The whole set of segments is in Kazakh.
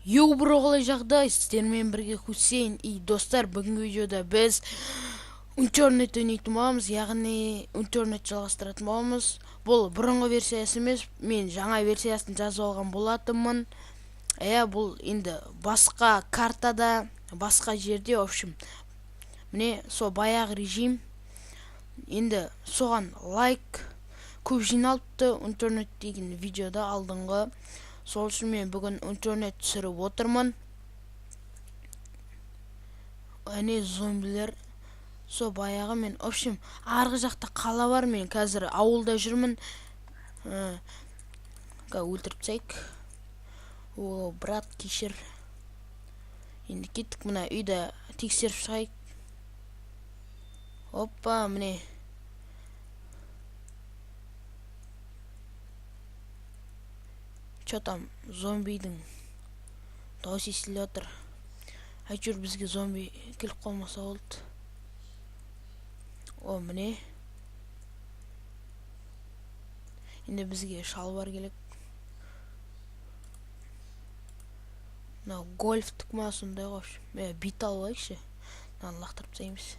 Йоу, бро, қалай жағдай? Сіздермен бірге Хусейн. И достар, бүгінгі видеода біз Uncharted ойнайтын боламыз, яғни Uncharted жалғастыратын боламыз. Бұл бұрынғы версиясы емес, мен жаңа версиясын жазып алған болатынмын. Бұл енді басқа картада, басқа жерде, в общем, міне сол баяғы режим. Енді соған лайк көп жиналыпты Uncharted деген видеода алдыңғы. Сол үшін мен бүгін Uncharted түсіріп отырмын. Әне зомбилер со баяғы мен, в общем, арғы жақта қала бар, мен қазір ауылда жүрмін. Өлтіріп тастайық. О, брат, кешір. Енді кеттік, мына үйді тексеріп шығайық. Опа, міне. Че там, зомбидің дауысы естіліп отыр. Әйтеуір бізге зомби келіп қалмаса болды. О, міне. Енді бізге шалбар керек. Мынау гольфтік ма сондай ғой, в общем. Бит алып алайықшы. Мынаны лақтырып тастаймыз.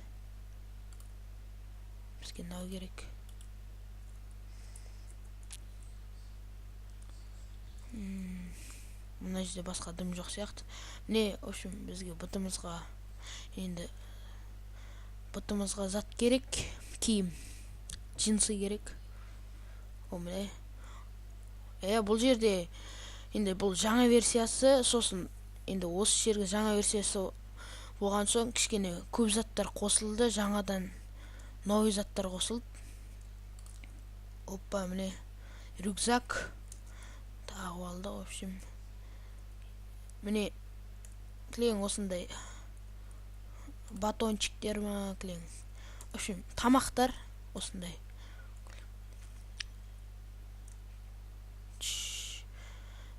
Бізге мынау керек. Мына жерде басқа дым жоқ сияқты. Міне, в общем, бізге бұтымызға енді бұтымызға зат керек, киім, джинсы керек. О, міне. Бұл жерде енді бұл жаңа версиясы, сосын енді осы жерге жаңа версиясы болған соң кішкене көп заттар қосылды, жаңадан новый заттар қосылды. Опа, міне рюкзак тағып алдық, в общем. Міне кілең осындай батончиктер ма, кілең. В общем, тамақтар осындай.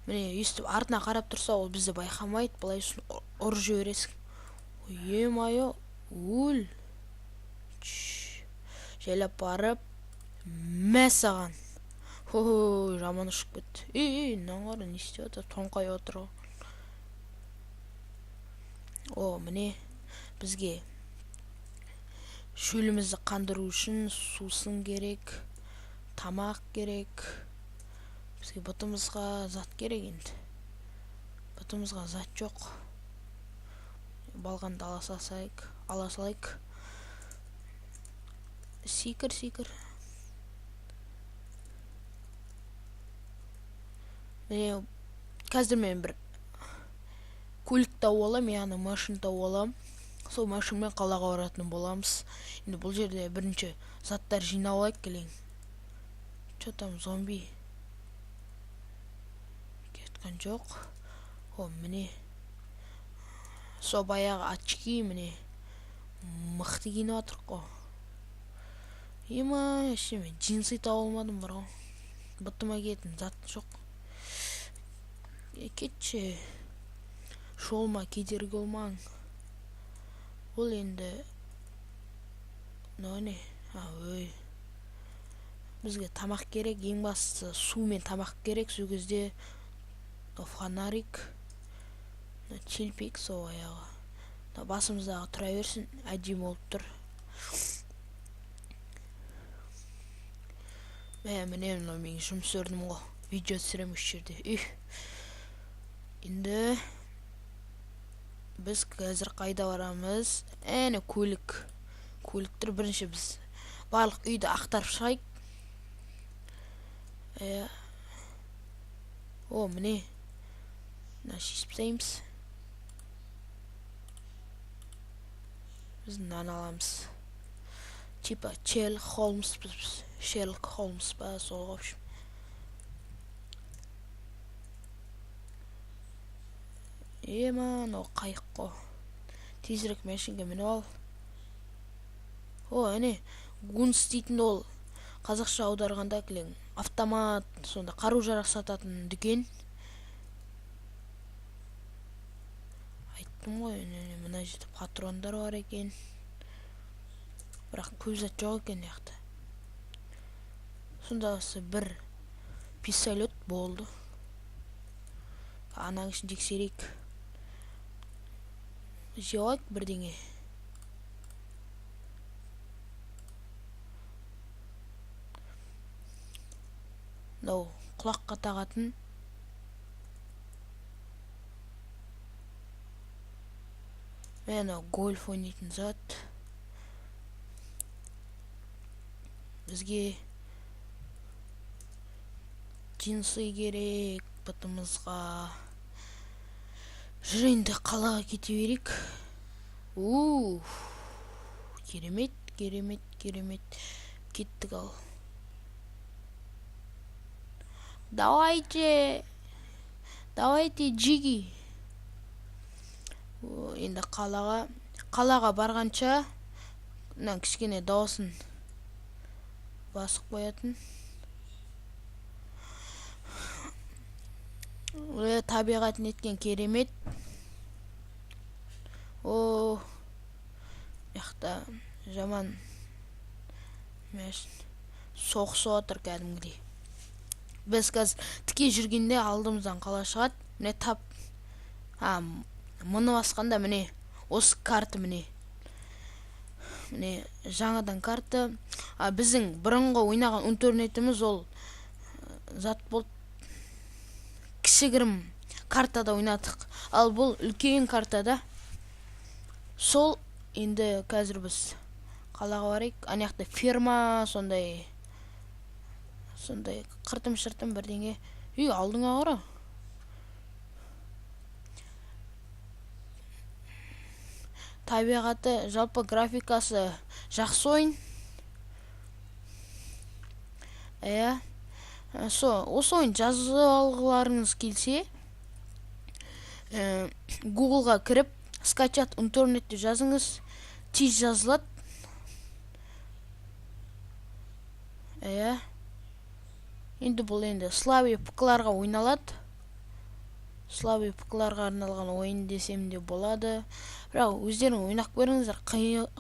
Міне, өйстіп артына қарап тұрса, ол бізді байқамайды, былай ұрып жібересің. Е-мое, өл. Жайлап барып, мә саған. Хо-хо, жаман ұшып кетті. Ей, мынаны қара, не істеп жатыр? Тоңқайып отыр ғой. О, міне, бізге шөлімізді қандыру үшін сусын керек, тамақ керек. Бізге бұтымызға зат керек енді. Бұтымызға зат жоқ. Балғанды ала салсайық, ала салайық. Секір, секір. Міне, қазір мен бір көлік тауып аламын, яғни машина тауып аламын. Сол машинамен қалаға баратын боламыз. Енді бұл жерде бірінші заттар жинап алайық, келең. Че там, зомби? Кеткен жоқ. О, міне. Со баяғы очки, міне. Мықты киініп жатырық қой. Ема, вообще мен джинсы тауып алмадым бар ғой. Бұтыма киетін зат жоқ. Кетші. Жолма кедергі болмаң. Бұл енді мынау не? Ой. Бізге тамақ керек, ең бастысы су мен тамақ керек. Сол кезде фонарик, челпек сол аяғы. Басымыздағы тұра берсін, әдемі болып тұр. Міне, мынау менің жұмыс орным ғой. Видео түсіремін осы жерде. Енді біз қазір қайда барамыз? Әне көлік. Көліктер бірінші біз барлық үйді ақтарып шығайық. О, міне. Мына шешіп тастаймыз. Біз мынаны аламыз. Типа Шерлок Холмс, Шерлок Холмс па, сол, в общем. Ема, мынау қайық қой. Тезірек машинаға мініп ал. О, әне, гунс дейтін ол қазақша аударғанда кілең автомат, сонда қару-жарақ сататын дүкен. Айттым ғой, мына жерде патрондар бар екен. Бірақ көп зат жоқ екен мына. Сондасы бір пистолет болды. Ананың ішін тексерейік. Жеп алайық бірдеңе. Мынау құлаққа тағатын. Мынау гольф ойнайтын зат. Бізге джинсы керек бұтымызға. Жүр енді қалаға кете берейік. Уф, керемет, керемет, керемет. Кеттік ал. Давайте, давайте, джиги. Енді қалаға барғанша мына кішкене дауысын басып қоятын. Табиғат неткен керемет. О, яқта жаман соғысып отыр кәдімгідей. Біз қазір тіке жүргенде алдымыздан қала шығады. Міне тап, мұны басқанда міне осы карта міне. Міне жаңадан карта. Біздің бұрынғы ойнаған интернетіміз ол зат болды. Кішігірім картада ойнадық. Ал бұл үлкен картада. Сол енді қазір біз қалаға барайық. Ана жақта ферма сондай, сондай қыртым-шыртым бірдеңе. Үй, алдыңа қара. Табиғаты, жалпы графикасы жақсы ойын. Иә. Осы ойын жазып алғыларыңыз келсе, Google'ға кіріп, скачать интернет деп жазыңыз, тез жазылады. Иә. Енді бұл енді слабый ПК-ларға ойналады. Слабый ПК-ларға арналған ойын десем де болады. Бірақ өздерің ойнап көріңіздер,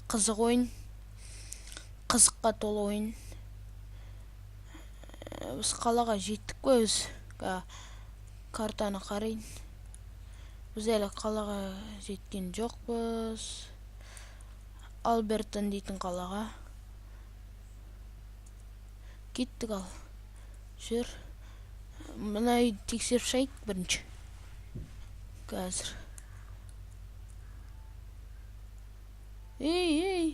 қызық ойын. Қызыққа толы ойын. Біз қалаға жеттік қой біз. Картаны қарайын. Біз әлі қалаға жеткен жоқпыз. Альбертон дейтін қалаға. Кеттік ал. Жүр. Мына үйді тексеріп шығайық бірінші. Қазір. Ей, ей.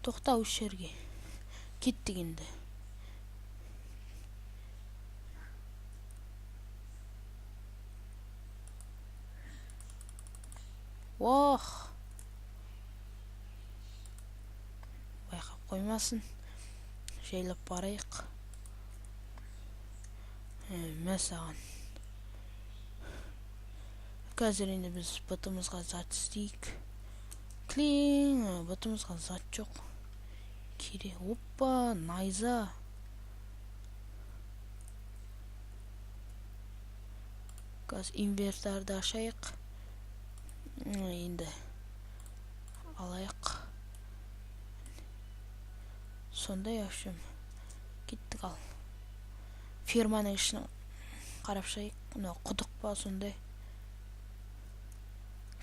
Тоқта осы жерге. Кеттік енді. Ох. Байқап қоймасын. Жайлап барайық. Мә саған. Қазір енді біз бұтымызға зат істейік. Клин, бұтымызға зат жоқ. Кере, опа, найза. Қазір инвентарды ашайық. Енді алайық. Сондай, в общем, кеттік ал. Ферманың ішін қарап шығайық. Мынау құдық па сондай.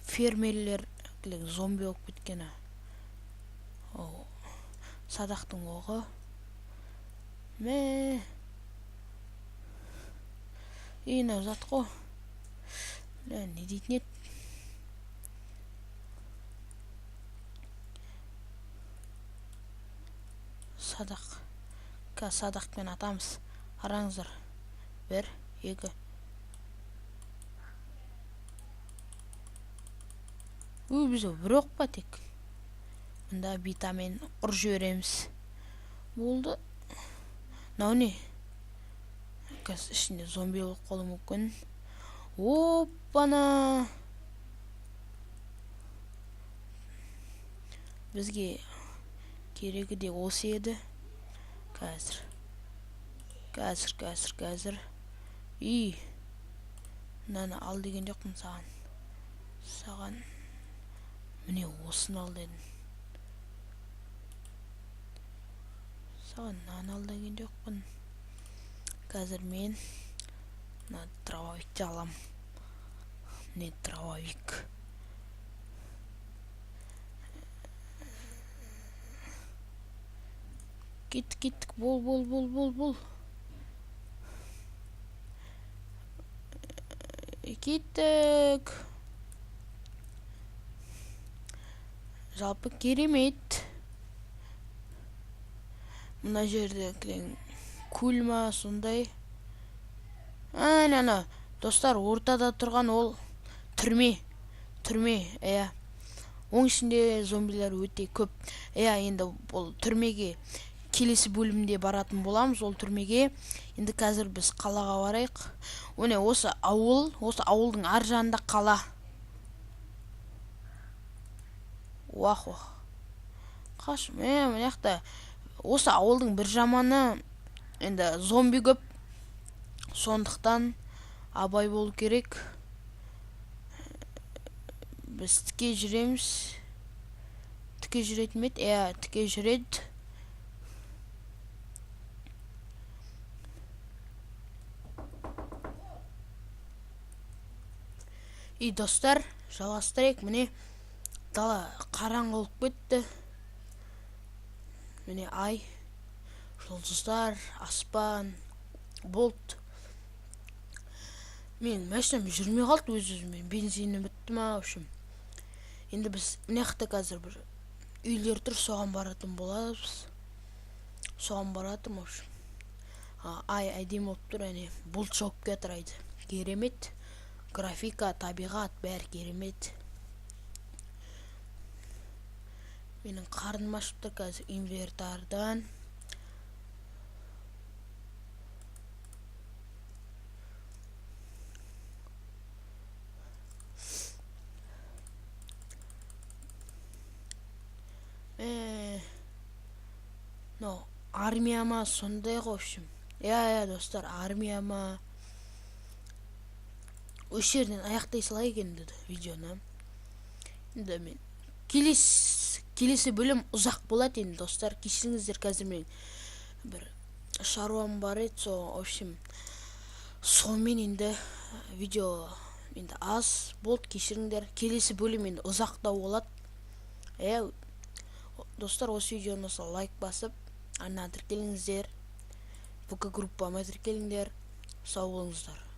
Фермерлер зомби болып кеткен. О, садақтың оғы. Мә. Ей, мынау зат қой. Мә, не дейтін еді? Садақ. Қазір садақпен атамыз. Қараңыздар. 1, 2. Өй, бізде бір оқ па тек? Мында битамен ұр жібереміз. Болды. Мынау не? Қазір ішінде зомби болып қалуы мүмкін. Оппана! Бізге керегі де осы еді. Қазір. Қазір, қазір, қазір. Үй. Мынаны ал деген жоқпын саған. Саған. Міне осыны ал дедім. Тағы нан ал деген жоқпын. Қазір мен мына дробовикті алам. Міне дробовик. Кеттік, кеттік, бол, бол, бол, бол, бол. Кеттік. Жалпы керемет. Мына жерде кілең көл ма сондай. Әне ана достар, ортада тұрған ол түрме. Түрме, иә. Оның ішінде зомбилер өте көп. Иә, енді бұл түрмеге келесі бөлімде баратын боламыз, ол түрмеге. Енді қазір біз қалаға барайық. Міне осы ауыл, осы ауылдың ар жағында қала. Уах, уах. Қаш, міне мына жақта осы ауылдың бір жаманы енді зомби көп. Сондықтан абай болу керек. Біз тіке жүреміз. Тіке жүретін ме еді? Иә, тіке жүреді. И достар, жалғастырайық. Міне дала қараңғы болып кетті. Міне ай, жұлдыздар, аспан, бұлт. Мен машинам жүрмей қалды өз-өзімен. Бензині бітті ма, в общем. Енді біз мына жақта қазір бір үйлер тұр, соған баратын боламыз. Соған баратын, в общем. Ай әдемі болып тұр, әне бұлт жауып келатыр айды. Керемет. Графика, табиғат, бәрі керемет. Менің қарным ашып тұр қазір инвентардан. Но армия ма сондай ғой, в общем. Иә, иә, достар, армия ма. Осы жерден аяқтай салайық енді видеоны. Енді мен келесі бөлім ұзақ болады енді, достар. Кешіріңіздер, қазір мен бір шаруам бар еді, со, в общем, сонымен енді видео енді аз болды, кешіріңдер. Келесі бөлім енді ұзақтау болады. Достар, осы видеоны болса лайк басып, арнаға тіркеліңіздер. ВК группама тіркеліңдер. Сау болыңыздар.